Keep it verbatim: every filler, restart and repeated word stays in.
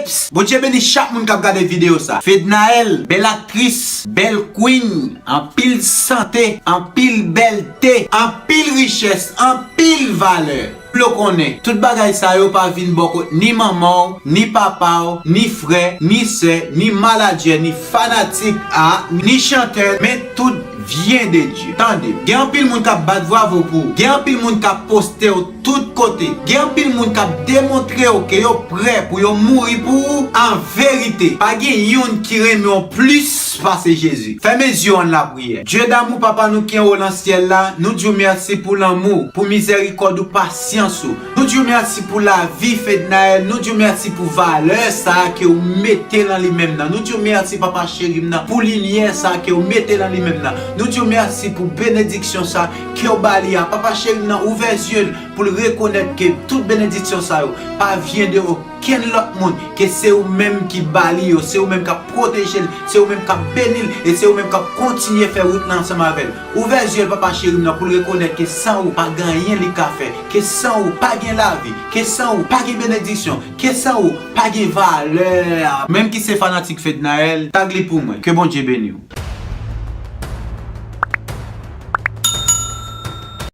Psst, Bondye beni chak moun k ap gade videyo sa. Fednaelle, bèl aktris, bèl queen, anpil sante, anpil bèlte, anpil richès, anpil valè. Pou yo konnen, tout bagay sa yo pa vin bò kot ni manman w, ni papa w, ni frè, ni sè, ni manadjè, ni fanatik a, ni chantè, men tout vyen de Dye. Tande, gen anpil moun k ap bat bravo pou ou. Gen anpil moun k ap poste w tout kote. Gen anpil moun k ap demontre w ke yo prè pou yo mouri pou ou. An verite, pa gen youn ki renmen w plis pase Jezi. Fèmen zye w, ann lapriyè. Dye damou, Papa nou ki anwo nan syèl la, nou di w mèsi pou lanmou, pou mizèrikòd ou, pasyans ou. Nou di w mèsi pou lavi Fednaelle. Nou di w mèsi pou valè sa a ke w mete nan li menm nan. Nou di w mèsi, Papa cheri m nan, pou limyè sa a ke w mete nan li menm nan. Nou di w mèsi pou benediksyon sa a ke w ba li a. Papa cheri m nan, ouvè zye l pou l rekonèt ke tout benediksyon sa yo pa vyen de okenn lòt moun ke se ou menm ki ba li yo, se ou menm k ap pwoteje l, se ou menm k ap beni l, e se ou menm k ap kontinye fè wout lan ansanm avè l. Ouvè zye l, Papa cheri m nan, pou l rekonèt ke san ou pa gen anyen li ka fè, ke san ou pa gen lavi, ke san ou pa gen benediksyon, ke san ou pa gen valè. Menm ki se fanatik Fednaelle, tag li pou mwen. Ke Bondye beni w.